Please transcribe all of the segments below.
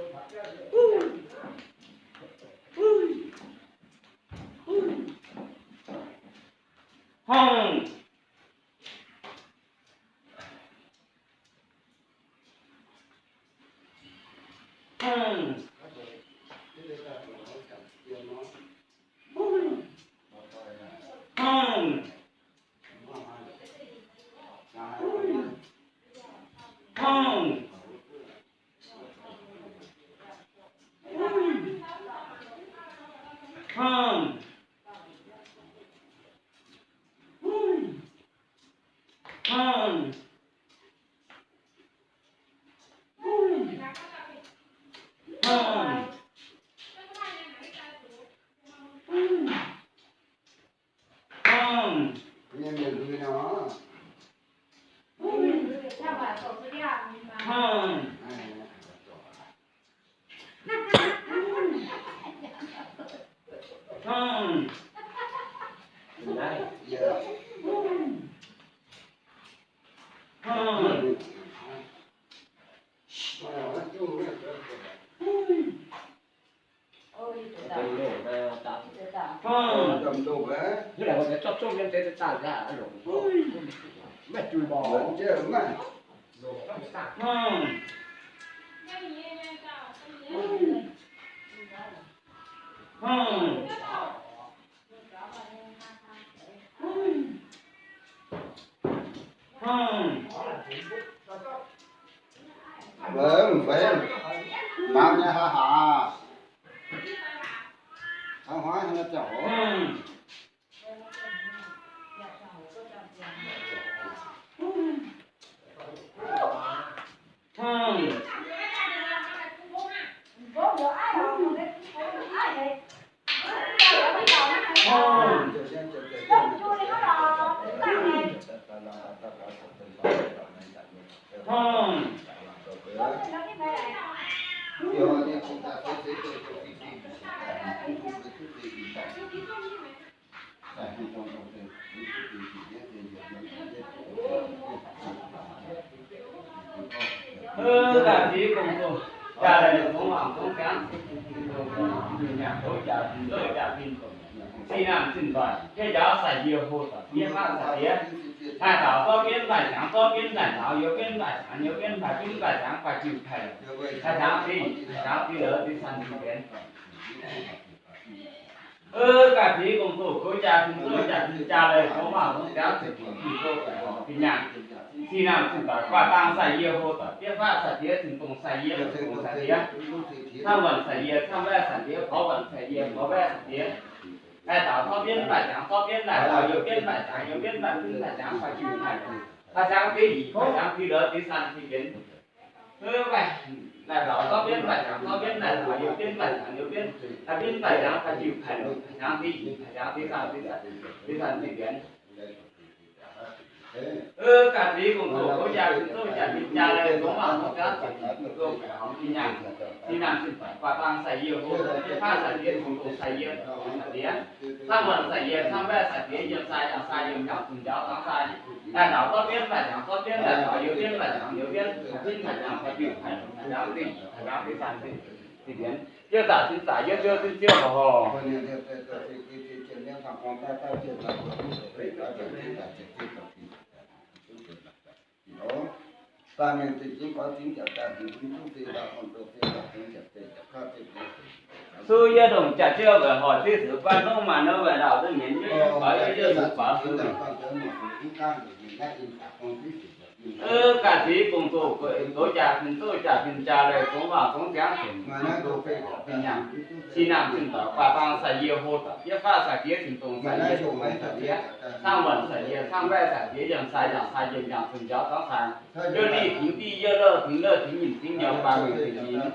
Horngh. Horngh. Horngh. Horngh. Horngh. Horngh. Horngh. Horngh. Horngh. Horngh. Horngh. Horngh. Horngh. Horngh. Mangc nyei haaix haaix? Hnangv hnoi hnangv naaiv ziangh hoc. Horngh. Horngh. Horngh. Horngh. Ơ, daaih ziex gong-zoh, jaa lei zongx mangc zongx ziangx, nyanc douz jaax, zinh douz jaax, zinh, zinh naamh zinh nzoih, bieiv njaaux sai-yie, hlo doic bieiv fatv sai-diex, haih daaux zorqv bieiv nzaaih ziangx, zorqv bieiv nzaaih daaux, youz bieiv nzaaih ziangx, youz bieiv nzaaih, bieiv nzaaih ziangx, faix jiu faix liuz, haih ziangx zinh, haih ziangx zinh lorz zinh caan zinh fienx. Ơ, daaih ziex gong-zoh, goux jaa fin-zoh jaa fin-jaa lei, zongx mangc zongx ziangx, zinh douz jaax, zinh nyaanh, zinh naamh zinh nzoih, guaax dang sai-yie, hlo doic bieiv fatv sai-diex, zinh dongh sai-yie, zinh dongh sai-diex, camv wuonh sai-yie, camv waeqv sai-diex, gorx wuonh sai-yie, gorx waeqv sai-diex, haih daaux zorqv bieiv nzaaih ziangx, zorqv bieiv nzaaih daaux, youz bieiv nzaaih ziangx, youz bieiv nzaaih, bieiv nzaaih ziangx, faix jiu faix liuz, haih ziangx zinh, haih ziangx zinh lorz zinh caan zinh fienx. Ơ, naaiv daaux zorqv bieiv nzaaih ziangx, zorqv bieiv nzaaih daaux, youz bieiv nzaaih ziangx, youz bieiv, haih bieiv nzaaih ziangx, faix jiu faix liuz, haih ziangx zinh, haih ziangx zinh caan, zinh caan, zinh caan zinh fienx. Ơ, daaih ziex gong-zoh, goux jaa fin-zoh jaa fin-jaa lei, zongx mangc zongx ziangx, zinh douz jaax, zinh nyaanh, zinh naamh zinh nzoih, guaax dang sai-yie, hlo doic bieiv fatv sai-diex, zinh dongh sai-yie, sai-diex, camv wuonh sai-yie, camv waeqv sai-diex, yiem sai, yangh sai, yiem yangh, zinh njaaux dangx sai, haih daaux zorqv bieiv nzaaih ziangx, zorqv bieiv nzaaih daaux, youz bieiv nzaaih ziangx, youz bieiv, haih bieiv nzaaih ziangx, faix jiu faix liuz, haih ziangx zinh, haih ziangx zinh caan zinh fienx. Yie zaqc zinh zaqc, yie ziouc zinh ziouc, hoc hoc. Su yie ndongc jaax jienv weic hoic fiuv-ziux guanh zungv maaih nor weic ndau zungv mienz yie yiem faaux yie yiem faaux su. Ơ, daaih ziex gong-zoh, goux jaa fin-zoh jaa fin-jaa lei, zongx waac zongx ziangx, zinh nyaanh, zinh naamh zinh nzoih, guaax dang sai-yie, hlo doic bieiv fatv sai-diex, zinh dongh sai-yie, zinh dongh sai-diex, camv wuonh sai-yie, camv waeqv sai-diex, yiem sai, yangh sai, yiem yangh, zinh njaaux dangx sai, yie lih tingx dieh, yie lorh tingx lorh, tingx nyinc tingx nyouz, baaix mueic tingx nyinc.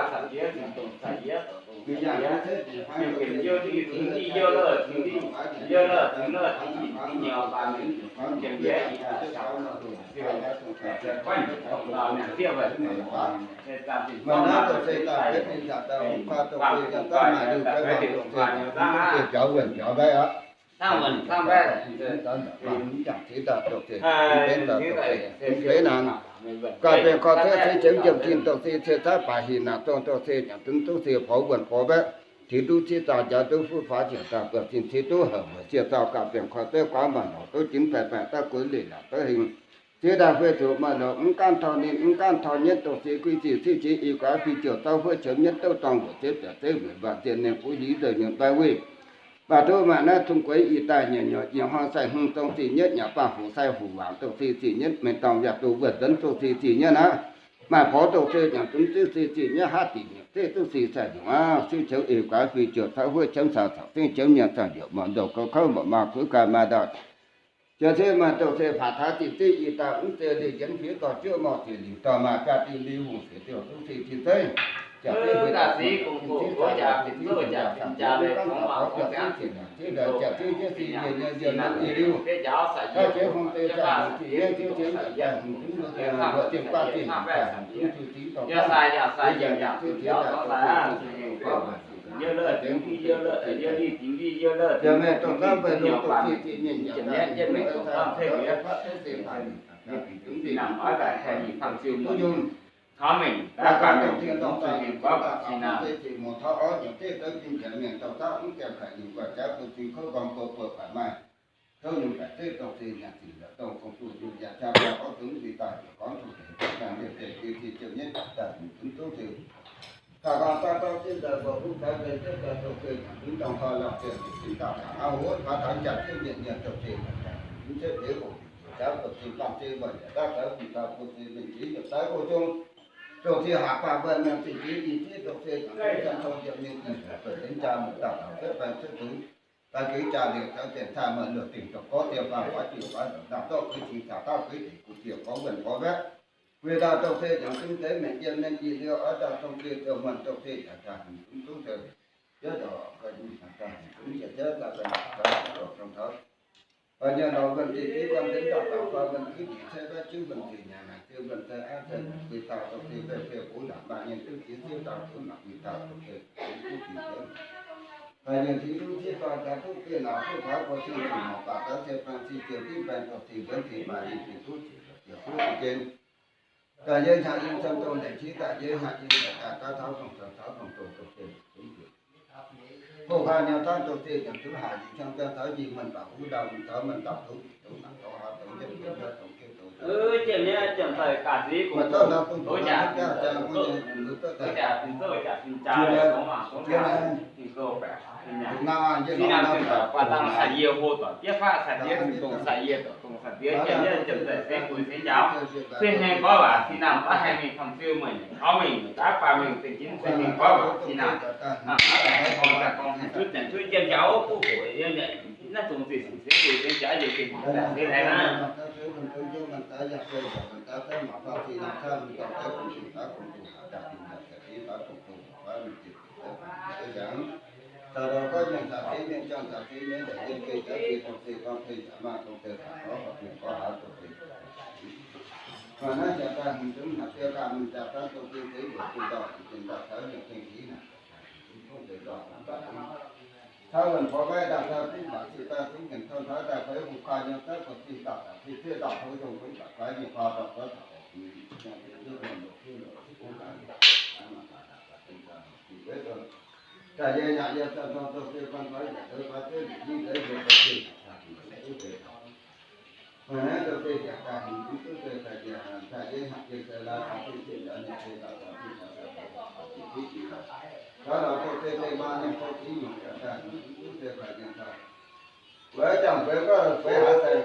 Baac caux ziex cingx dongh caux ziex, caux ziex, mingh benx youh diuh tengx diuh youh lorh, tengx diuh youh lorh, tengx lorh, tengx diuh tengx nyorx baac mingh, jiem mbiaev ih dauh siou, guanh dongh dauh mi'aqv fiev weic, zaah zinh gorngv maaih dongh se daaih, guanh dongh guanh, dongh se daaih, dongh se jaux wuonh jaux mbaeqv aqv. Hnangv wuonh hnangv mbaeqv, mv jangx ceix daaih dongh se, mv benx daaih dongh se, mv benx naaic. Gaax benx korv cuotv ceix jiex jiem tin dongh se, cie caaiv baaix hinc naaic dongh dongh se, yaac dunv duqv se porx wuonh porx mbaeqv, tingx duqv ciev zaah njaaux duqv fuqv faaux ziouc daaih buoz zinh ciev duqv heuc mueic ciev zaux gaax benx korv cuotv guaav maaih lorz duqv jinx baeqc baeqc daaih gueix leiz laaic duqv hingh. Ciev daaih fei zuqc maaih lorz mv gaanv tau ninh mv gaanv tau nyietv dongh se guiv zinh ciev jiex i guaax fih ziouc zauv huov qiemx nyietv douv dorngh mbuoqc ciev biaux zeiv mueic mbaanh zienh ninh buv hiv nzengc nyuonh mbaeqv wuiv. Baac duqv maaih naaiv zungh gueix ih daaih nyanc nyuoqc nyiec hnoi sai hmz dongh se nyietv nyanc baamh fuc sai fuc waangc dongh se zinh nyietv mengh dorngh yaac duqv wuonh nzuonx dongh se zinh nyietv aqv. Maaih porx dongh se nyanc zunv ziouv se zinh nyietv haav dingc nyuoqc zeiv duqv se sai nyuoqc aqv. Siuv qiemx eix guaax fih ziouc caux huov qiemx caux caux zengv qiemx nyienc caux njiec muonc ndoh gouv kouv mbuoqc maa kuv gai maa ndau. Jiex ciev maaih dongh se faatv taaix zinh zeiv ih daaih mv zeiz liuz yienx fiev dorh juov mor ziex liuz dorh maaih jaa diuh li hungh seix diuh duqv se zinh zeiv. Jaax zeiv hueix jaax ziv gong doqc gouv jaax zinh zouv jaax zinh jaax leiz congx mangc congx ziangx zinh zinh jaax zeiv jienv se yie nyei yie nor ih liuh. Jaax zeiv hungh zeiv jaax hungh zinh nyei jienv jienv jaax hungh zinh luoqc zinh guaav zinh jaax hungh zinh zinh dorh yaac sai yaac sai yaac yaac zinh zinh jaax sai aqv. Yie lorh dingx yie lorh, yie lorh dingx yie lorh. Yie mengh dongh naaiv mbuo longc dongh zinh zinh nyei nyanc daaih, yie mengh dongh naaiv ceix yie, yie bieqc dingx zinh naamh oix daaih haih nyei fangx ziu mengh. Taux mengh daaih baac mengh dongh zinh nyei guaav baac zinh naamh. Muoz taux orv nyei zeiv daaih zinh nyanc mengh dongh zangv mv gaengh haic nyungc guaav jaav bun zinh kouv nqorngv buo buo baac maaih. Kouv nyungc baeqc zeiv dongh se nyanc zinh la'dongh gong-zoh nyungc yaac jaa jaa gorngv dungv nzuih daaih gorngv dongh deix daaih mienh deix deix deix jienv nyei daaih dungv duqv deix. Daaih gorngv daaih gorngv jienv daaih mbuo huv daaih deix jienv daaih dongh se nyanc zinh dongh koi lauh zinh zinh daaih daaih hnangv huotv hnangv taux jaax jienv mienh mienh dongh se nyanc zinh mv zeiv deix hoc jaax dongh se baamh se mbuo yaac daaih daaih bun daaih bun se mienh jiex yaac daaih go zong. Dongh se haaix baac mbuo mienh zinh jiex ih zieqv dongh se nyanc zinh dongh koi yiem mienh ih buatc zinh jaa mienh daaih taux cuotv baeng cuotv dungz. Daaih jiex jaa liuz caux zienc caa meih luoqc dingc dongh gorngv diex faam faix diuc faix ndongc naamh zorqv gueix cingx caux dauh gueix deic guv diex gorngv wuonh gorngv mbaeqv. Weic dauh dongh se yangh zinh deix mengh yiem mienh ih liuz oix dauh zong biei ziouc muonh dongh se yaac jaa hmz zungv zungv se, yaac daaih hmz zungv yaac jaa hmz zungv yaac jaa daaih daaih daaih daaih dongh taux. Baac nyei lorz wuonh dinh div guanh zinh dauh dauh fai wuonh kuv nyic cai baav juv wuonh dinh nyanc naaic ziouc wuonh dinh aav dinh guix dauh dongh se mbeih fei bungx naaic maaih nyei duqv jiex ziouv dauh duqv mangc guix dauh dongh se duqv jiex ziouv. Daaih nyei tingx duqv zieqv dorn jaax duqv biei laaix duqv taux buo cing zuqc mouc baac daaih se baeng cing ziouc div baeng dongh se mbuonx cing maaih lingh cing duqv cing ziouc duqv cing gen. Daaih yie hnyangx yiem cien dongh lengc qiex daaih yie hnyangx yiem daaih daaih taux dongh taux dongh dongh dongh se zungv ziouc hoh haaix nyei dangv dongh se ziouc duqv haaix nyei qiemx ziangh taux yie mienh baac huv ndau mienh taux mienh dauh dongh dongh mangc dongh haaix dongh jienv dongh jienv dongh jienv dongh jienv. Jienv mi'aqv, jienv daaih ga'ziex gong-zoh, douz jaax zinh zoh, douz jaax zinh zoh, jaax zinh jaax, zinh zoux baeqc, zinh nangh, zinh nangh zinh zoux baac dangh caux yie hlo doic, diev faqv caux diev zinh dongh caux yie doic, dongh caux diev jienv jienv jienv daaih se guix se njaaux, se hengx gorngv waac, zinh nangh baav haih mingh fangx ziu meih, taux mingh daav baac mingh zinh jiex se hengx gorngv waac, zinh nangh, gorngv daaih gorngv, zuov janx zuov jienv njaaux, buv hoc naaiv zong zinh se guix se njaaux, yie gengh se laengz naaiv. Dauh dauh gorngv mienh caux ziex mienh juangc caux ziex mienh juangc caux ziex mienh daaih yiem geh jauv geh dongh se gorngv fei jaax maah dongh se gorngv horpc mienh gorngv haaix dongh se. Maaih naaiv jaax daaih hmz zungv haaix biauv ganh mienh jaax daaih dongh se zeix mbuoqc zinh dauh zinh dauh caux nyiemc zingh div naaic. Taux wuonh porv mbaeqv daaih daaih zungv baac se daaih zungv nqemh tong taux daaih feix hungh kuaah nyei daaih buatc zinh dauh daaih fih zieqv dauh tov dongh zungv baac guaiv nyei kuaah dauh gorngv taux Daaih yie yaac yie cien tong dongh se guanh fai yaac douz fai zieqv ninh deix yie dongh se yaac caux ninh deix duqv deix taux. Meih naaiv dongh se yaac daaih hmz duqv duqv deix daaih yie, daaih yie hnyangx yie se laaix taux duqv zieqv daaih nyei se daaih taux duqv daaih daaih taux duqv zieqv daaih. Daaih lorz dongh se deix maa nyei fou zieqv nyungc yaac daaih hmz duqv duqv deix daaih yie daaih. Weic jangx feix gorngv feix haaix deix.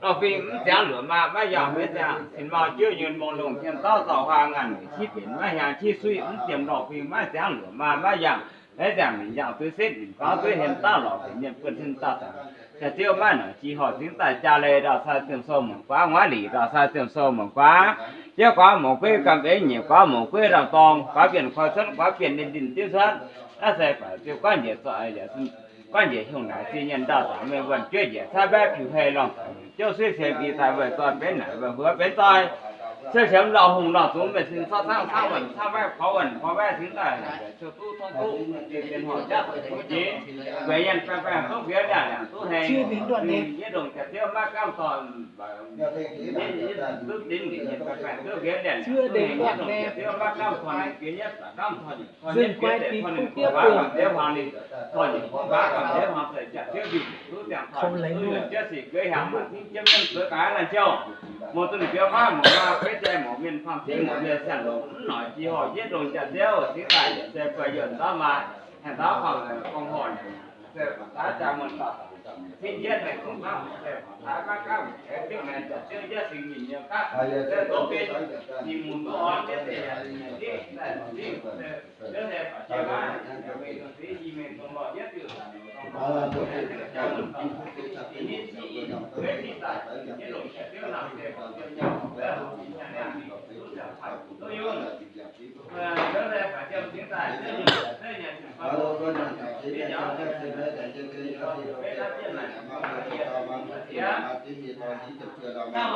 Maiv ziangx luoqc maa maiv yangh maiv ziangx, cin mau jiuv nyuonh mongh longc cien dauh zaux huaang ngaanh civ benx maiv hiaangx civ suiv mv ziemx lorh fing maiv ziangx luoqc maa maiv yangh. Maiv ziangx minc yangh duqv setv minc faaux duqv hien dauh lorz benx mienh buonv-sin dauh daaih. Jaax ziouv maiv nor jiex horc zingx daaih jaa leih ndau sai ziemh sou mangc guaav, nguaaiv lic ndau sai ziemh sou mangc guaav, jiouv guaav mongc gueiv gamh eix nyeic guaav mongc gueiv lamh dorng, guaav bienh koi cuotv, guaav bienh ninh ndin diuv cuotv. Naaiv se baac ziouv guaaiv njiec zoih, guaaiv njiec hiuv naaic ziex nyienh ndau dangx mengh wuonh jueiv njiec caav mbaeqv piuh hei lorngh taux jouv suiv cien i daaih weih zoih benx naaic weih huox benx zoih. Ciev qiemx lauh hungh lauh zungx meih sin cauv cangv cangv wuonh cangv mbaeqv kaux wuonh kaux mbaeqv cingx daaih ciou duqv tongv duqv jiex zien horngc jaav zoux jiex, weic mienh baengh baengh duqv mbuo liangh liangh duqv heng. Yie ndongc jaax ziouv maiv gamh dorn, duqv dinx ninh mienh baengh baengh duqv mbuo liangh liangh duqv heng. Yie ndongc jaax ziouv maiv gamh dorn ninh jiex nyetv, gamh dorn ninh jiex deix torn ninh guaax gamh deix huaang ninh, torn ninh guaax gamh deix huaang deix jaax ziouv njiec duqv ziangh torn duqv yuonh jienv sic gueix hiaangx maaih cingv jienv mienh zueiz gaax laanh jouh. Mouc dunh biaux maiv mouc maa gueiv jai mouc mienh faam cingv mouc mienh siang longc mv noic jiex horc yietv ndongc jaax ziouv cingx daaih yietc se bueix yuonh zauv maa, haengh zauv faam gong horc se baac taav jaa muonh dauh cingv jienv mengh zungv zauv se baac taav maiv gamh, ziouv naaic jaax ziouv jienv singx nyeic nyei gapv se doqc bun ninh mbuo orn jienv deix yaac zingh daaih zingh se Yie